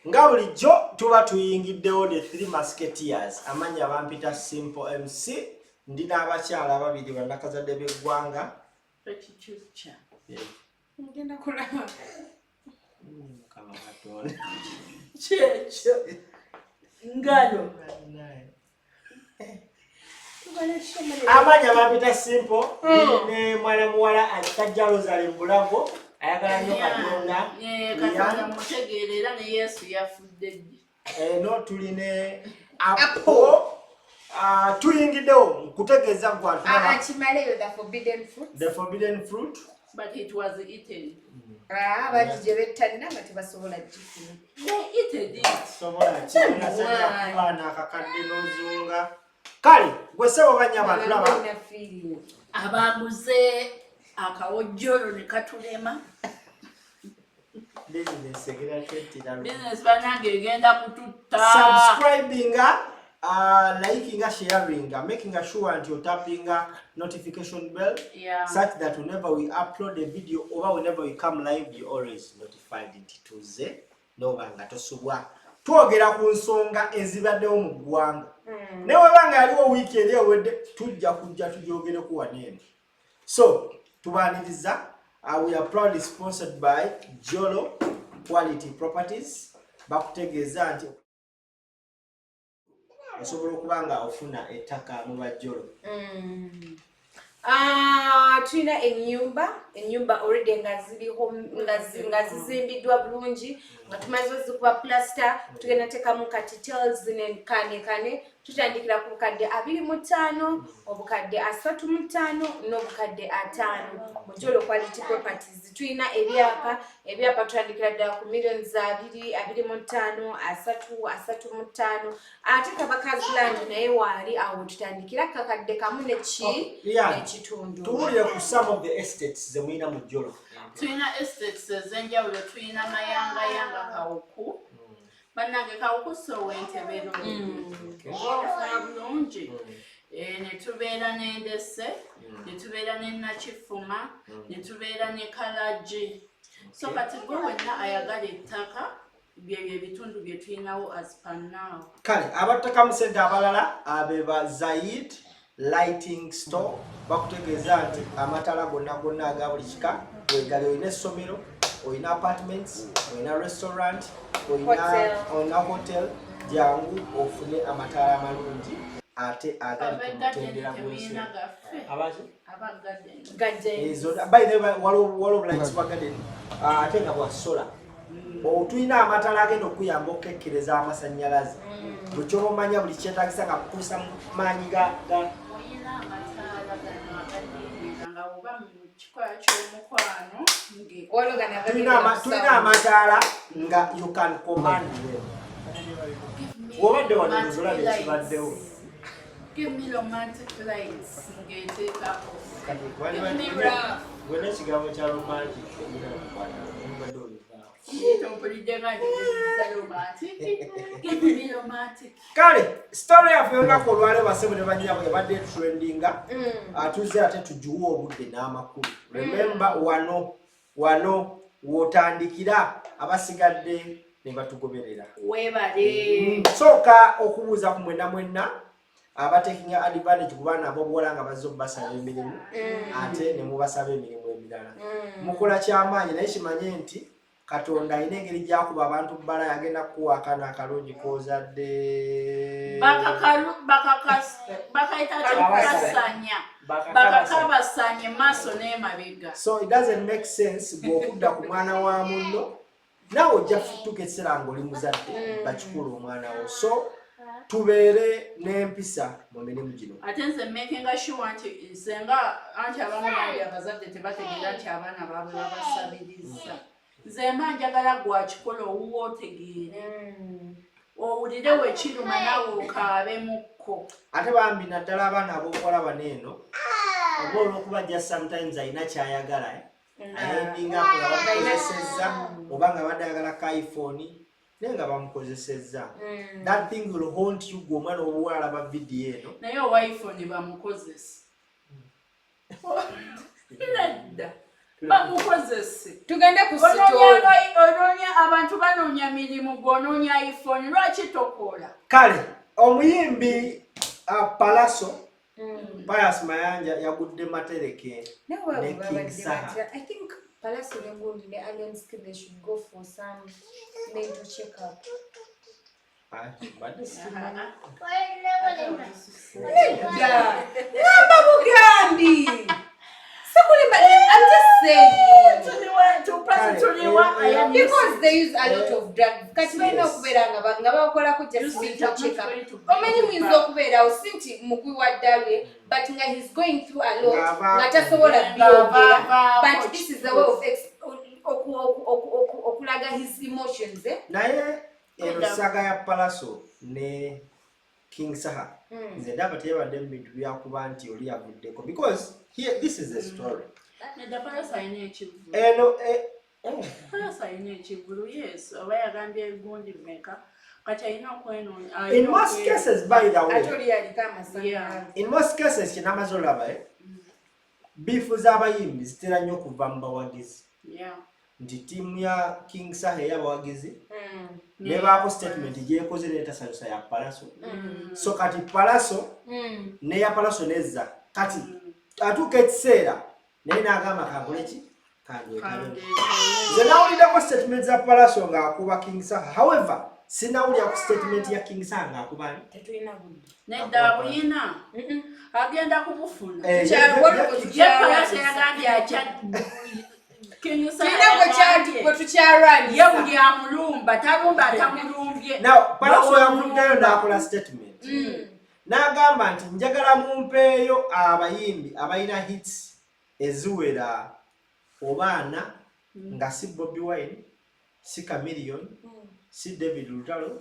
Nga bulijjo tuba tuyingiddewo the Three Musketeers, amannya bampita Simple MC, ndi n'abakyala babiri bannakazadde b'eggwanga. Tokikyukya. Ngenda kulaba. Mukama Katonda. Kyekyo. Ngalo. Amannya bampita Simple, ne mwana muwala akikajja Rosary Mbulago, ayagala nnyo Katonda. Katonda mutegeera, era ne Yesu yafudde ddi. Eno tuli ne Apple. Ah, tuyingiddewo nkutegeeza gwe atulaba. Ah, kimaleyo the forbidden fruit. The forbidden fruit. But it was eaten. Ah, bangi gye bettanira nga tebasobola gifuna. They eaten it. Sobola kibaana akakadde n'ozunga. Kale gwe ssebo banyaba tulaba. Balina feeling. Abaguze akawojjolo ne katulema. Bizinesi egenda twettira lumu. Bizinesi bannange egenda kututta. Subscribinga, likinga, sharinga, making sure nti otapinga notification bell such that whenever we upload a video or whenever we come live, you always notified nti tuze noba nga tosubwa. Twogera ku nsonga ezibaddewo mu ggwanga, naye weba nga yaliwo wiiki eri ewedde, tujja kujja tugyogereku wano eno. So tubaniriza. We are proudly sponsored by Jolo Quality Properties. Bakutegeeza nti osobola okuba nga ofuna ettaka mu bajjolo. Ah, tulina ennyumba already nga ziriho, nga zizimbiddwa bulungi, nga tumaze ozikuba plaster. Tugenda teekamu kati tiles ne kane. Tutandikira ku bukadde 25, obukadde 35 n'obukadde 50 mu Jolo Quality Properties. Tulina ebyapa tutandikira ddala ku millions 20, 25, 30, 35. Ate Kabaka's Land naye waali awo, tutandikira kakadde kamu neki Lian, n'ekitundu. Tuwulire ku some of the estates ze mulina mu Jolo. Tulina estates ez'enjawulo. Tulina Mayangayanga, Kawuku. Bannange, Kawuku sowentebero oba ofuna bulungi. Ne tubeera n'Endese, ne tubeera ne Nakifuma, ne tubeera ne Kalagi. So kati gwe wenna ayagala ettaka, byebyo ebitundu bye tulinawo as per now. Kale abatakamu sente abalala abe ba Zaid Lighting Store, bakutegeeza nti amatala gonna gonna aga buli kika wegali. Olina essomero, olina apartments, olina restaurant, olina Hotel. olina hotel, jangu ofune amataala amalungi ate agali ku mutendera gw'ensi. Temuyina gaffe? Abaki? Aba garden. Garden. Ezo, by the way, waliwo obulights bwa garden, ate nga bwa solar. Tulina amataala agenda okuyamba okukekkereza amasannyalaze, bwe kyoba omanya buli kyetagisa nga kukozesa maanyi ga Muyina amataala gano agadiimira nga oba mu kikola ky'omukwano nge Waliwo gano Tulina agagenda ku tulina sound. amataala nga you can command them. Wobadde wano olaba ekibaddewo. Give me romantic lights ng'eteekako. Kati Give me rough. gwe n'ekigambo kya romantic obadde olivaawo. Tompulidde nga njogeza romantic. Give me romantic. Kale story yaffe olunaku olwaleero, basebo ne bannyabo, ebadde trendinga. Atuze ate tugiwe obudde n'amakulu. Remember, wano wotandikira, abasigadde ne batugoberera. Weebale. Sooka okubuuza ku mwenna mwenna abatekinga advantage ku baana ab'obuwala nga bazze okubasaba emirimu, ate ne mubasaba emirimu emirala. Mukola kyamaanyi, naye kimanye nti Katonda alina engeri gyakuba abantu bbala, yagenda kukuwa akaana akalungi k'ozadde. Bakayita kyokukasanya, bakakabasanye maaso n'emabega. So it doesn't make sense bw'okudda ku mwana wa munno, naawe ojja kutuuka ekiseera ng'oli muzadde bakikula omwana wo. So tubeere n'empisa mu mirimu gino. Ate nze makinga sure nti senga anti abamu bangi abazadde tebategeera nti abaana baabwe babasabiriza. Nze mba njagala gwakikola owuwa otegeere, owulire wekiruma, naawe okaabemukko. Ate bambi naddala abaana ab'okuwala bano eno, oba olw'okuba just sometimes alina kyayagala, eh? Ayendinga nga bamukozesezza, oba nga badde ayagala ka iPhone naye nga bamukozesezza. That thing will haunt you. Gwe omwana obuwala alaba vidiyo eno. Naye owa iPhone bamukozesa nedda. Bamukozese. Tugende ku sitoola. Onoonya abantu banoonya mirimu, gw'onoonya iPhone, lwaki tokola? Kale omuyimbi Pallaso Pius Mayanja yagudde matereke ne King Saha. I think Pallaso ne gundi ne Alien Skin, they should go for some mental checkup. Ah, mbadde simanyi. Nedda. Ngamba bugambi. Sikulimba, I'm just saying. Kale, Because they use a lot of drugs. Kati balina okubeera nga bakolako just You see, mental I'm not checkup. going to Omanyi muyinza okubeerawo si nti mugwi wa ddalwe, but nga he's going through a lot, nga tasobola byogera. But this is a way of okulaga his emotions, eh? Naye eno saga ya Pallaso ne King Saha, nze ndaba teyabadde mu bintu byakuba nti oli yavuddeko, because here this is the story. Nedda, Pallaso alina ekivvulu. Eno Pallaso alina ekivvulu, yes, oba yagambye egundi mmeka, kati alina okwenoonya. In most cases, by the way, Ate oli yaliko amasanyalaze. In most cases, kyenamaze olaba, beef z'abayimbi zitera nnyo okuva mu bawagizi, nti ttiimu ya King Saha ey'abawagizi nebaako statement gyekoze netasanyusa ya Pallaso. So kati Pallaso neya Pallaso nezza, kati atuuka ekiseera naye n'agamba kankole ki, kandyetabe. Nze nawuliddeko statement za Pallaso ng'akuba King Saha, however sinawulira ku statement ya King Saha ng'akuba ani. Tetulina budde. Nedda, buyina agenda kubufuna. Ye- Ye Pallaso yagambye akya King Saha. Tulina Yagambye gwe tukyalwanisa. Ye buli amulumba talumba atamulumbye. Now Pallaso yavuddeyo n'akola statement n'agamba nti njagala mumpeeyo abayimbi abalina hits eziwera obaana nga si Bobi Wine, si Chameleone, si David Lutalo,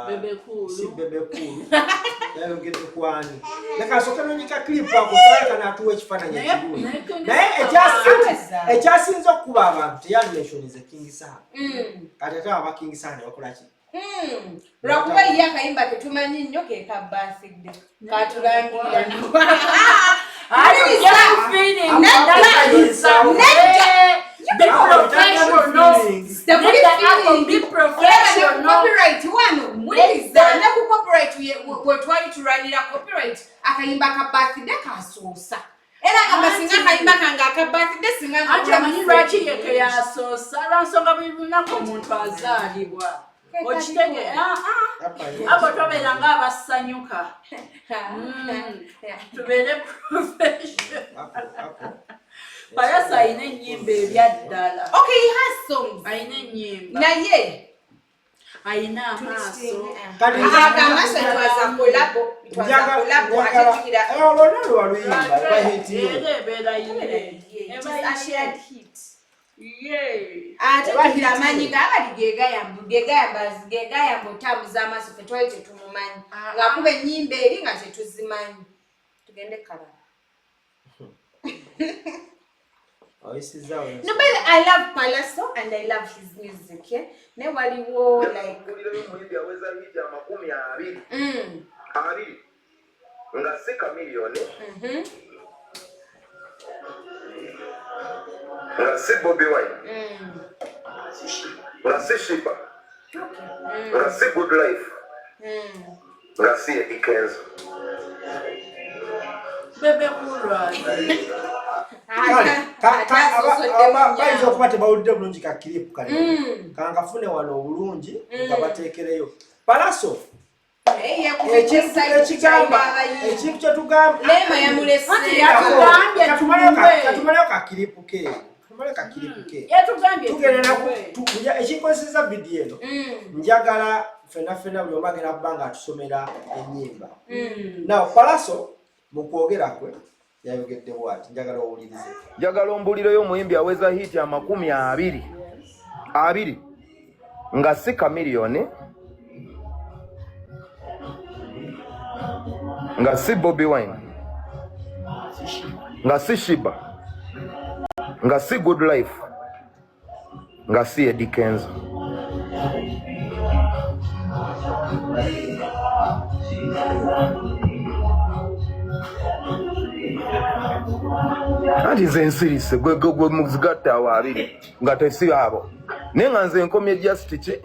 Bebe Cool. Si Bebe Cool. Yayogedde kwani? Leka nsooke nonyika clip ako kaleka n'atuwa ekifaananyi ekirungi. Naye King Naye Saha- ekyasinze okukuba abantu, teyamensionize King Saha. Kati ate aba King Saha ne bakola ki? Lwakuba ye akayimba ketumanyi nnyo ke ka birthday katulangirira. Aye, just feeling. Nedda. Nedda. Be professional. Temuli Nedda, Apple, feeling. be professional. Copyright wano, wuliriza, ne ku copyright we twali tulwanira copyright, akayimba ka birthday kasoosa, era ngamba singa akayimba kange aka birthday singa Anti amanyi lwaki ye keyasoosa? Lwansonga buli lunaku omuntu azaalibwa, okitege abo tobeera nga abasanyuka. Tubeere professional. Pallaso alina ennyimba ebyaddala. Okay, he has songs. Alina ennyimba. Naye Alina amaaso. Kati aga amaaso, it was a collabo, it was a collabo. Ate jjukira olwo nalwo luyimba lwa hit ye. Era ebeera ye. It is a shared hit. Ye. Ate jjukira amaanyi g'abali gegayamba gegayamba otambuza amaaso. Ffe twali tetumumanyi ng'akuba ennyimba eri nga tetuzimanyi. Tugende kalala. Oyisizaawo. No, but I love Pallaso and I love his music, yeah? Ne waliwo like Mpulirayo omuyimbi aweza hit 20 20 nga si Chameleone, nga si Bobi Wine, nga si Sheebah, nga si Good Life, nga si Eddy Kenzo. Bebe Cool. Kale, bayinza okuba tebawulidde bulungi ka clip kano. Kankafune wano obulungi nga bateekereyo Pallaso. Ekintu ekigamba, ekintu kyetugamba Rema yamulese. Anti yatugambye tumuwe. Katumaleyo ka clip ke, katumaleyo ka clip ke. Yatugambye Tugenda tumuwe. Ekinkozeseza vidiyo eno, njagala fenna fenna buli omu agenda kuba nga atusomera ennyimba. Now Pallaso mu kwogera kwe yayogedde bwati, njagala owulirize. Njagala ombulireyo omuyimbi aweza hit 20 20 nga si Chameleone, nga si Bobi Wine, nga si Sheebah, nga si Good Life, nga si Eddy Kenzo. Anti nze nsirise gwe gwe muzigatta awo abiri nga tesi abo, naye nga nze nkomye just ki,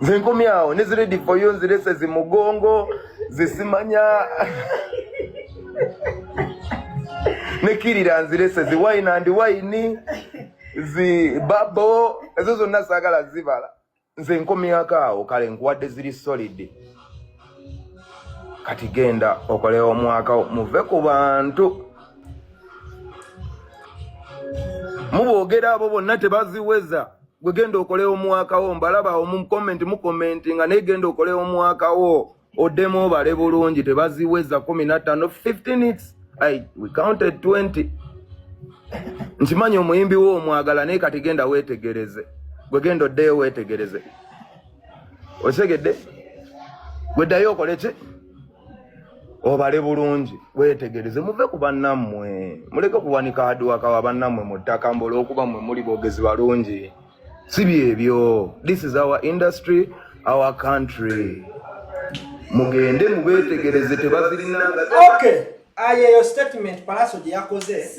nze nkomye awo ne zi Ready for You nzirese zimugongo zisimanya nekirira nzirese zi Wine and Wine zi babo ezo zonna saagala zibala, nze nkomyako awo. Kale nkuwadde ziri solid, kati genda okolewo omwaka, muve ku bantu muboogera abo bonna tebaziweza. Gwe genda okolewo omwaka wo, mbalaba awo mu comment mucommentinga, naye genda okolewo omwaka wo oddemu obale bulungi. Tebaziweza 15, 15 hits. We counted 20. Nkimanyi omuyimbi wo omwagala, naye kati genda weetegereze. Gwe genda oddeyo weetegereze, osegedde? Gwe ddayo okole ki, obale bulungi weetegereze. Muve ku bannammwe, muleke kuwanika hard work wa bannammwe mu ttaka mbu olw'okuba mmwe muli boogezi balungi. Si byebyo. This is our industry, our country. Mugende mubeetegereze, tebazirina. Okay, ayeyo statement Palaso gye yakoze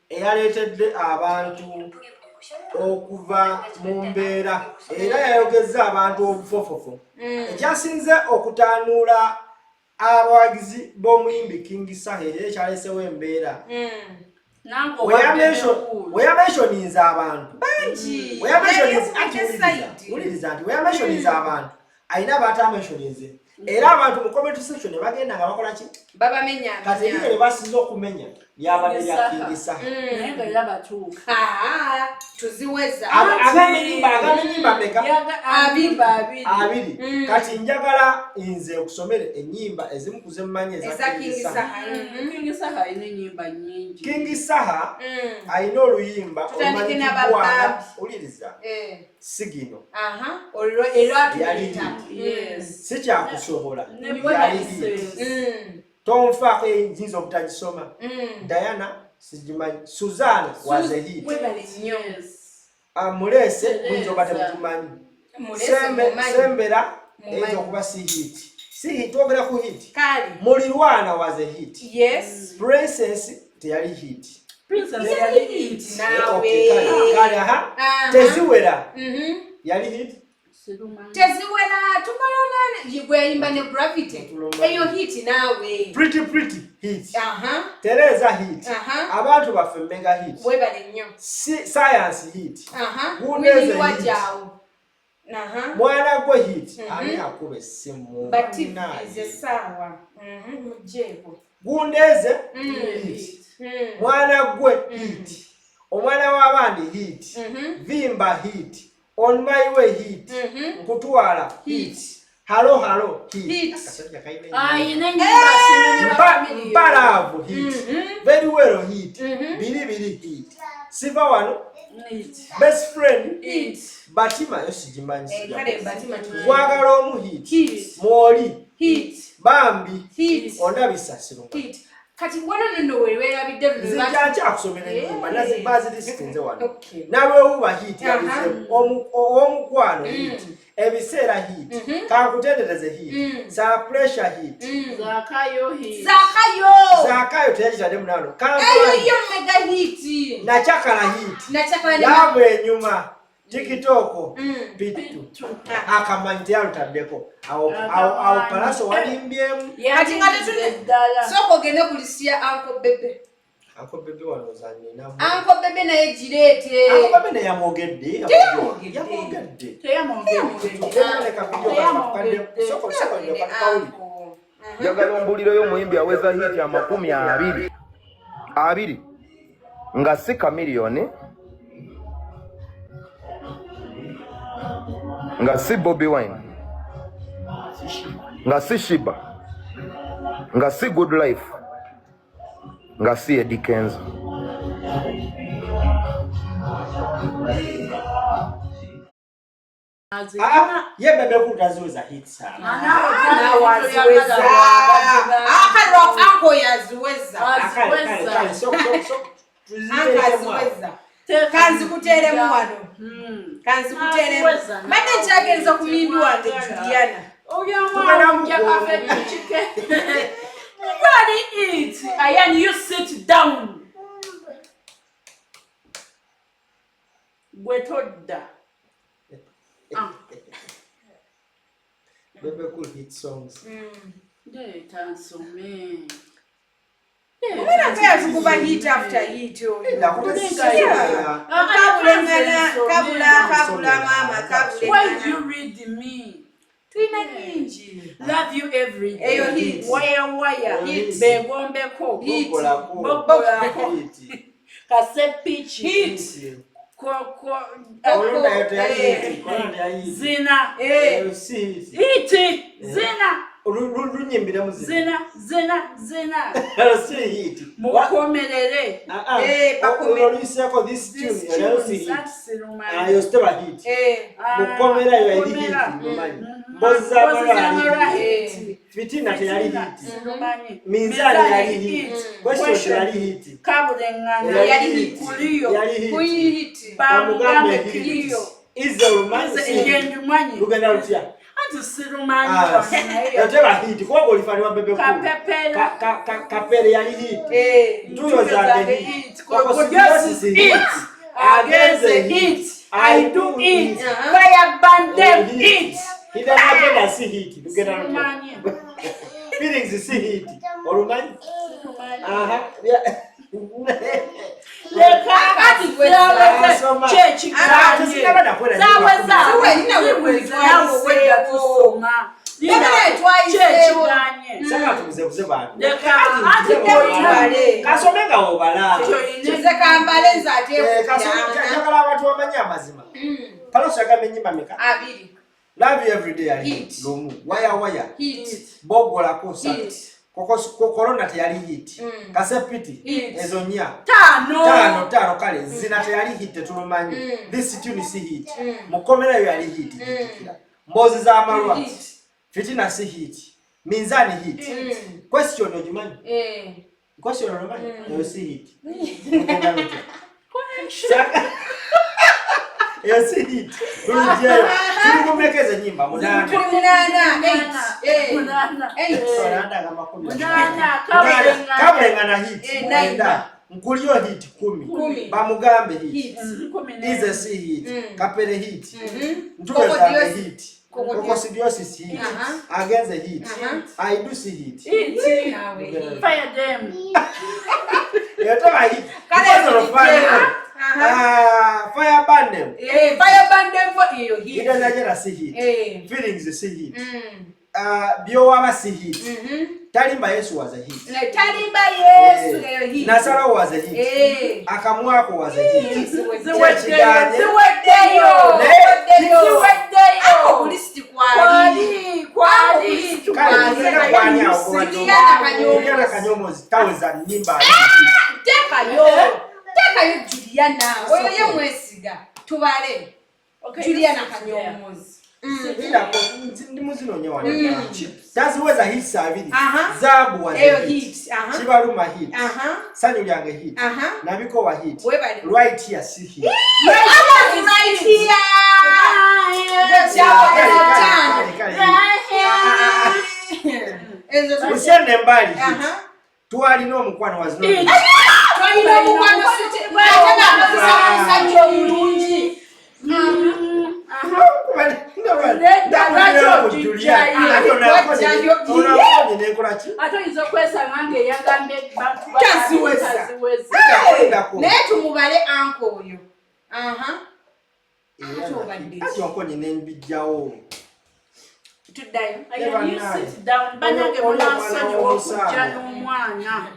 eyaleetedde abantu okuva mu mbeera, era yayogezza abantu obufofofo. Ekyasinze okutaanuula abawagizi b'omuyimbi King Saha era ekyalesewo embeera, Nange weyamentioninza abantu, bangi. Wuliriza nti weyamentioninza abantu, alina abatamentioninze, era abantu mu comment section ne bagenda nga bakola ki? Babamenya. Kati eriyo lye basinze okumenya lyabadde lya King Saha. Naye nga era batuufu. Ah, tuziweza. Agamba enyimba, agamba enyimba meka? Abiri, abiri. Abiri. Kati njagala nze okusomere enyimba ezimu ku zemmanyi eza eza King King Saha. Saha. King Saha alina ennyimba nnyingi. King Saha alina oluyimba Tutandike olumanyikibwa n'ababambi. Wuliriza, sigino Aha, olwo erwatuyita. Yes. Si kyakusobola. Ne Yali hit. Princess. Tonfaako eyinza obutagisoma. Diana sigimanyi. Suzanne was a hit. Webale nnyo. Yes. Muleese muyinza oba temutumanyi. Muleese mumanyi. Sembera Mumanyi. eyinza okuba si hit, si hit, twogera ku hit. Kale. Mulirwana was a hit. Yes. Princess teyali hit. Princess yali hit. Naawe. Okay, kale, aha. Teziwera yali hit. Sirumanyi. Teziwera tukolona gweyimba ne Gravity. Tulumanye. Eyo hit naawe. Pretty Pretty hit. Tereza hit. Abantu baffe mega hit. Webale nnyo. Science hit. Gundeze Winnie hit. Wajaawo. Mwana gwe hit. Ani akuba essimu? Bativize essaawa. Mugjeeko. Gundeze hit. Mwana gwe hit. Omwana w'abandi hit. Vimba hit. On my way hit. Nkutwala hit. Halo halo hit. Hit. Akasajja kalina ennyimba. Ayina ennyimba simanyi Chameleone. Mpalaavu hit. Very well hit. Biri biri hit. Siva wano. Hit. Best friend. Hit. Batima yo sigimanyi. Eh, kale Batima Kwagala omu hit. Hit. Mwoli. Hit. Bambi. Hit. Ondabisa sirunga. Hit. Kati wano nno wewerabidde Nzija nkyakusomera ennyimba nazibazirisitinze wano. Okay. Nalwewuba hit yabizeemu. Owomukwano hit. Ebiseera hit. Kankutendereze hit. Sa pressure hit. Zakayo hit. Zakayo. Zakayo teyagitadde munano. Eyo Kampala yo mega hit. Nakyakala hit. Nakyakala ne Love enyuma. TikTok. Pitu. Akamanyi teyalutaddeko. Awo Palaso walimbyemu. Kati nga Ddala. Sooka ogende ku list ya Uncle Bebe. Uncle Bebe wano ozaninamu. Uncle Bebe naye gireete. Uncle Bebe naye yamwogedde. Teyamwogedde. Yamwogedde. Teyamwogedde. Leka video kakadde. Soko soko ndio kakawuli. Njagala ombulireyo omuyimbi aweza hit 20 abiri nga si Chameleone, nga si Bobi Wine, nga si Sheebah, nga si Good Life, nga si Eddy Kenzo. Ah, ye Bebe Cool taziweza hits. Naawe aziweza. Akale Uncle yaziweza. Kale kale kale soko soko soko. Uncle aziweza. Kanzikuteeremu wano. Kanzikuteeremu. Aziweza. Mbadde nkyagenza ku muyimbi wange Juliana. Oyo kike. Ready eat. Ayan, you sit down. Gwe todda. Ah. Bebe Cool hit songs. Ndeeta nsome. Omwana nga yatukuba hit after hit oyo. Ndakutegeera. Kabulengana, kabula, kabula maama, Why do kabulengana. you read me? Tulina nyingi. Love you every day. Eyo hit. Waya waya. Hit. Begombeko. Hit. Boggolako. Boggolako. Hit. Kasepichi. Hit. Koko. Kolonda yo teyali Eh. hit. Kolonda yali hit. Zina. Eh. Eyo si hit. Hit. Zina. Lunyimbira muzina. Zina. Zina. Zina. Eyo si hit. Mukomerere. Ah, ah. Eh, bakome- Olwo luyiseeko this tune, This eyo si tune, hit. that Ah, sirumanyi. eyo siteba hit. Eh. Ah, Mukomera yo yali hit, mukomera. mumanyi. Mhm. Mbozi z'amalwa Mbozi z'amalwa yali hit. hit. Fitina teyali hit. Sirumanyi. Minzaani yali hit. Question Question. teyali hit. Kabulengana. Yali hit. Kuliyo. Yali hit. Kuyi hit. Bamugambe Bamugambe hit. kiriyo. Ize olumanyi Nze si hit. nge ndumanyi. Lugenda lutya? Anti sirumanyi Ah, wano. yoteba hit kuba olifaani wa Bebe Cool. Kapepera. Kapere yali hit. Eh. Ntuyo zange hit. Kokodiosis hit. Agenze hit. I do it. Uh-huh. Fire burn them hit. Hidden agenda si hit. Lugenda lutya? Sirumanyi. Feelings si hit. Olumanyi? Sirumanyi. Aha. Yeah. Leka ati zaweza Asoma. kyekiganye. Tesinaba nakwera Zaweza. Siwe, nina we Ziweza nawe wedda tusoma. Lina twayiseewo. Kyekiganye. Saka tubuzebuze bantu. Leka ati Tubale. Kasome nga wobala. Nze kambale nze ate Eh, kasome kutaana. njagala abantu bamanye amazima. Palaso yagamba ennyimba meka? Abiri. Love you every day yali Hit. lumu. Waya waya. Hit. Boggolako ssatu. Hit. Korona teyali hit. Kasepiti Hit. ezo nnya. Taano. Taano taano kale zina teyali hit tetulumanyi. This tune si hit. Mukomera yo yali hit jijjukira. Mboozi z'amalwa. Hit. Fitina si hit. Minzaani hit. Question ogimanyi? Eh. Question ogimanyi? Eyo si hit. Lugenda lutya? Eyo si hit. Tulugyeyo. Tulukumekeza ennyimba munaana. Tuli munaana. Eight. Eh. Munaana. Eight. Olanda nga makumi. Munaana. Munaana. Kabulengana hit. Eh, nine. Mwenda. Nkulyo hit 10. Kumi. Bamugambe hit. Hit. Ize si hit. Kapere hit. Mhm. Ntulo zange hit. Kokodiosis. Kokosidiosis hit. Aha. Agenze hit. Aha. Aidusi hit. Hit. Nawe hit. Fire them. Yoteba hit. Kale Because of hit. fire. Aha. Ah, fire burn them. Eh, fire burn them for eyo hit. Hidden agenda si hit. Eh. Feelings si hit. Mm. Byowaba si hit. Mhm. Talimba Yesu was a hit. Ne talimba Yesu eyo hit. Nasalawo was a hit. Eh. Akamwako was a hit. Ziweddeyo. Kyekiganye. Ziweddeyo. Naye- Ziweddeyo. Ako ku lisiti kwali. Kwali. Kwali. Kale tugenda kwani awo Juliana Kanyomozi. Juliana Kanyomozi taweza nnyimba ali hit. Teekayo. Teekayo Juliana. Oyo ye mwesiga. Tubale. Okay, Juliana you sit there. Kanyomozi. Lindako, ndi muzinonye wano. Taziweza hits abiri. Aha. Zaabu was Eyo a hit. hit. Aha. Kibaluma hit. Aha. Sanyu lyange hit. Aha. Nabikowa hit. Webale. Right here si hit. I was right here. Right Kale, Kale, kale, kale. here. Ezo Usiende mbali hit. Aha. Twalina omukwano was not Hit. hit. Twalina omukwano siti. Ate n'akozesa omusajja omulungi. Ate oyinza okwesanga ng'eyagambye bantu Taziweza. taziweza. Naye tumubale anko oyo. Aha. Ati onkonye nembijjawo. Tuddayo. Aya, you sit down. Bannange Oli omwana munansonyiwa okujja w'omusaana. n'omwana.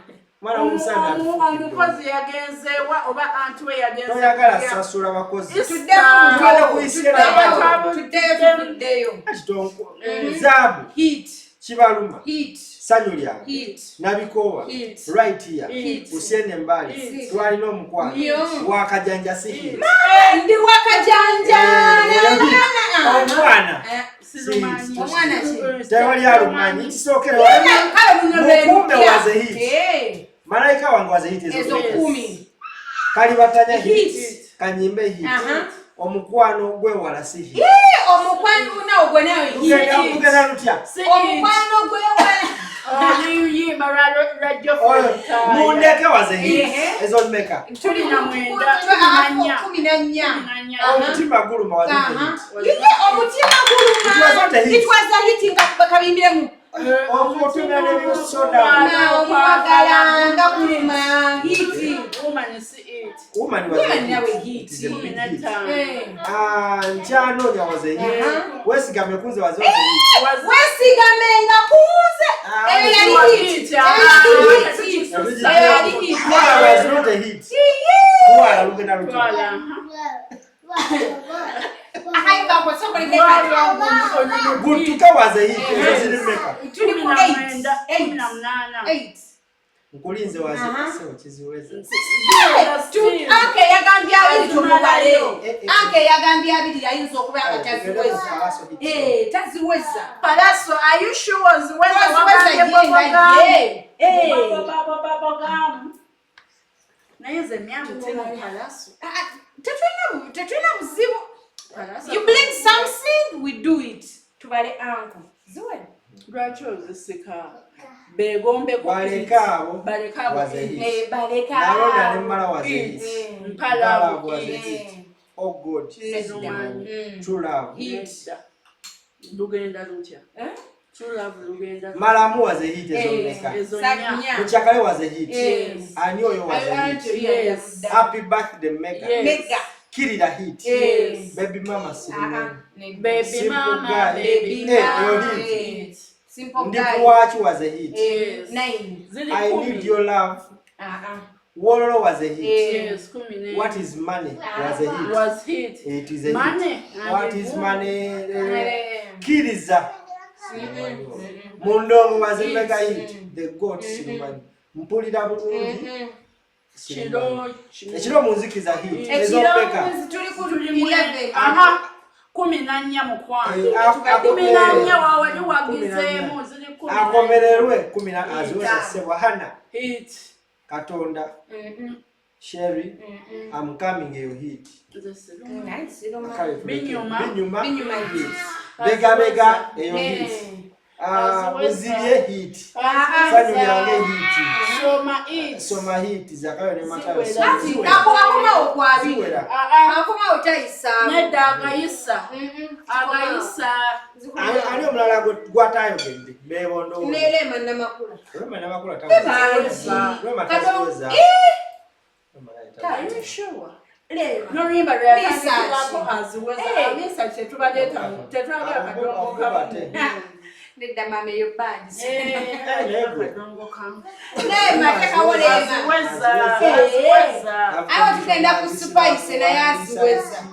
Omwana w'omusaana Omukozi yagenzeewa oba anti we yagenze Toyagala kulya. sasula bakozi. Tuddemu. Tubale kuyisira Tuddeyo. Tuddeyo tuvuddeyo. Ati Zaabu Hit. kibaluma Hit. sanyu lyange Hit. nabikowa Hit. right here Hit. usiende mbali Hit. twalina omukwano Yo. wakajanja si hit. Ndi wakajanja. Omwana Eh, Sirumanyi. Omwana ki? tewali alumanyi kisookera Kale luno lwe Mukumbe lupya. was a hit. Eh, Malayika wange was a hit ezo 10. Kalibatanya hit. Hit. Kanyimbe hit. Aha. Omukwano gwewala si hit. Eh, omukwano nawo gwe nawe hit. Lugenda lutya? Si hit. Omukwano gwewala. Oluyimba lwa Geoffrey Lutaaya. Mundeke was a hit. Ehe. Ezo mmeka? 14. Kumi na nnya. Omutima guluma was not a Aha. hit. Ye, omutima It was not a guluma. hit. It was a hit nga kabimbiremu. Omutima n'ebisoda. Na omwagala nga guluma hit. Woman see it. Woman was a Woman nawe hit. hit. It is a Kumi big na hit. ttaano. Eh. Ah, Nkyanoonya was a hit. Aha. Wesigame kunze was also a hit. Wesigamenga kunze. Ah, Eyo yali hit. Ah, Eyo yali hit. Eyo yali hit. Twala was not a hit. Twala lugenda lutya. Twala. Akayimba ako sokoleke Twala. Guntuka was a hit. Ezo ziri mmeka? Tuli ku Kumi na mwenda, 8. 18. 8. Nkulinze was Aha. sebo kiziweza. Anke yagambye abiri tumubale. Eh, eh. Anke yagambye abiri ayinza okuba nga taziweza. Eh, taziweza. Palaso, are you sure oziweza? Taziweza ye nga ye. Eh. Babogamu. Naye nze myamu temu Palaso. Ah, ah, tetulina buzibu. Palaso. You bring something, we do it. Tubale anko. Ziwena. Lwaki ozisika? Beegombeko. Baleka abo. Baleka abo. Was a hit. Eh, baleka. Nalonda ne mmala was a hit. Eh. Mpalabu. Was a hit. Oh God. Sirumanyi. True love. Hit. Nedda. Lugenda lutya? Eh? True love lugenda lutya? Malamu was a hit ezo Eh. mmeka? Ezo nnya. Sanya. Mukyakale was a hit. Yes. Ani oyo was a hit. Yes. Happy birthday Mega. Yes. Mega. Kirira hit. Yes. Baby mama sirumanyi. Ah, ah. Baby Simple mama, guy. baby Eh, mama. eyo hit. Hit. Simple guy. Ndikuwaki was a hit. Eh, 9. Ziri I kumi. need your love. Ah, ah. Wololo was a hit. Eh. Yes, 11. What is money was a hit. Was hit. It is a hit. Money. What is money? Eh. Kiriza. Mundongo was a mega hit. The goat sirumanyi. Mpulira bulungi. Sirumanyi. Kiro. Ekiro mu nzikiza hit. Ezo Ekiro mmeka? tuli ku 11. Aha. 14 mukwano. Eh, 14 wawali wagizeemu ziri 14. Akomererwe kumi na aziweza ssebwa Hana Hit. Katonda Sherry I'm coming eyo hit. Nze sirumanyi. Nice, sirumanyi. Kale tuleke. Binyuma. Binyuma. Binyuma hit. hit. Bega bega eyo hit. Eh. Ah, Aziweza. Muzibye hit. Ah, Sanyu lyange hit. Soma it. Soma hit Zakayo ne Matayo. Ziwera. Ati, akomawo kwabiri. Ziwera. Ah, ah. Akomawo tayisaamu. Nedda agayisa. Mm-mm. Agayisa. Ani omulala gwatayogedde? Beebondo. Neerema Namakula. Rema Namakula Bangi. taziweza. Rema Kato- taziweza. Ih! Rema naye Are taziweza. you sure? Lema. N'oluyimba lwe yatandikirako aziweza. Eh. Amisa kyetubaleeta tetwagala kadongo kamu. Nedda maama eyo bangi. Eh, naye gwe. kadongo kamu. Lema tekawo Lema. Aziweza. Eh. Aziweza. Awo tugenda ku Spice naye aziweza.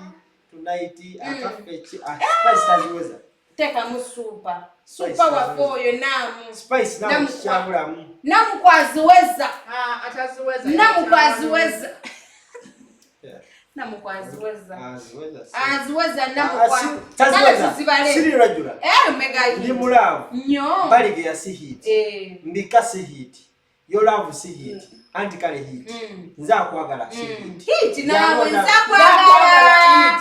Tonight akaffe ki? Ah, Spice taziweza. Teekamu suupa. Suupa waffe oyo naamu. Spice nawe Namukwa. kikyabulamu. Namukwa aziweza. Ah, ataziweza. Namukwa aziweza. Yeah. Namukwa aziweza. Aziweza. Aziweza Ah, namukwa. Kale taziweza. tuzibale. Siri regular. Eh, mega hit. Ndi mu love. Nnyo. Baligeya si hit. Eh. Mbika si hit. Your love si hit. Anti kale hit. Nze akwagala si hit. Hit naawe Jangu nze akwagala.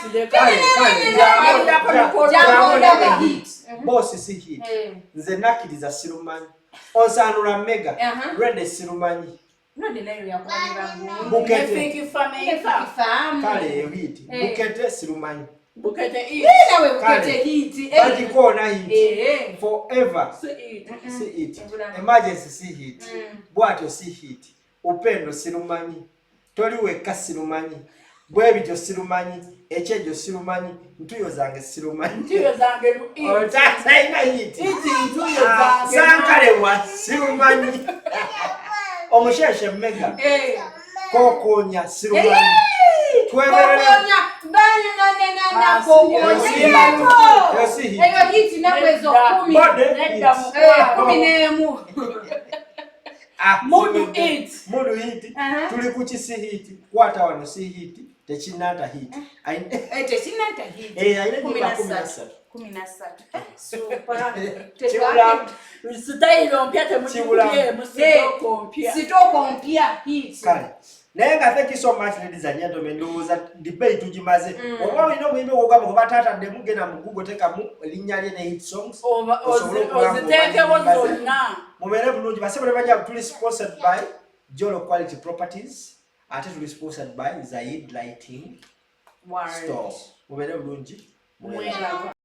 Hit. Kale, kale, jangu- Jangu jangu ndabe. hit. Boss si hit. Eh. Nze nakkiriza sirumanyi. Onsaanula mega. Aha. Rwende sirumanyi. Node nayo yakuba ne bagundi. Bukete. Fiki fameka. Ifaamu. Kale eyo hit. Eh. Bukete sirumanyi. Bukete it. Eh, nawe bukete Kale. hit. Eh. Bagikoona hit. Eh. Forever. Si it. Si hit. Ebulamu. Emergency si hit. Bwatyo si hit. Upendo sirumanyi. Toli wekka sirumanyi. Bwebityo sirumanyi. Ekyejo sirumanyi. Ntuyo zange sirumanyi. Ntuyo zange lu it. Otatalina hit. It ntuyo Ah, zange. Sankalewa sirumanyi. Omusheshe mega. Eh. Kokonya sirumanyi. Eh. Tweberere. Kokonya. Bananana Ah, kokonya. si- Yeko. Yo si hit. Eyo hit nawe ezo Nedda. 10. Bode Nedda hit. Eh, mukwano. 11. Ah, Mudu siwedde. it. Mudu hit. Aha. Tuli ku kisi hit. Kwata wano si hit. Tekinnanta hit. Eh, tekinnanta hit. Eh, alina ennyimba 13. 13. 13. Super. Kibulamu. Sitayiro mpya Kibulamu. temugikubyemu sitoko mpya. Sitoko mpya hit. Kale. Naye nga thank you so much, ladies and gentlemen. Ndowooza debate tugimaze. Oba olina omuyimbi ogwogamba kuba taataddemu, genda mu Google, teekamu erinnya lye ne hit songs, osobole okuba nga oziteekewo omanyi ennyimba ze. Zonna. Mubeere bulungi, basebo ne bajja. Tuli sponsored by Jolo Quality Properties, ate tuli sponsored by Zaid Lighting Word. Store. Mubeere bulungi. Mweraba.